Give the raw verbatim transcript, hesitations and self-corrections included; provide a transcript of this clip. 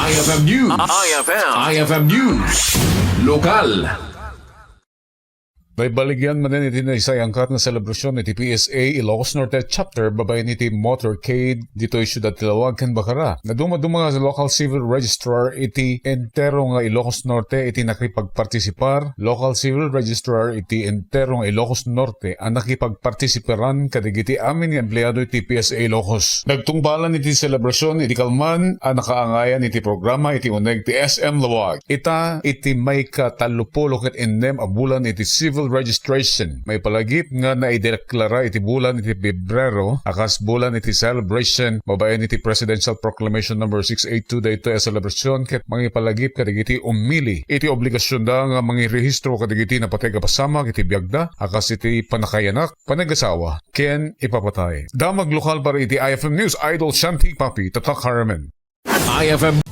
I F M News. I F M. I F M News. Lokal. Naibaligan manen iti naisayangkat nga selebrasyon iti P S A Ilocos Norte Chapter babaen iti motorcade ditoy siudad ti Laoag ken Bacara. Nadumaduma nga local civil registrar iti entero nga Ilocos Norte iti nakipagpartisipar, local civil registrar iti entero nga Ilocos Norte a nakipagpartisiparan kadagiti amin nga empleado iti P S A Ilocos. Nagtungpalan iti selebrasyon iti kalman a nakaangayan iti programa iti uneg ti S M Laoag. Ita iti maika tallopulo ket innem a bulan iti civil registration. Maipalagip nga naideklara iti bulan iti Pebrero a kas bulan iti celebration babaen iti Presidential Proclamation Number six eight two daytoy a selebrasyon ket mangipalagip kadagiti ummili iti obligasionda nga mangirehistro kadagiti napateg a pasamak iti biagda a kas iti panakayanak, panagasawa, ken ipapatay. Damag lokal para iti I F M News, Idol Shanti Papi, Tatak Harmon. I F M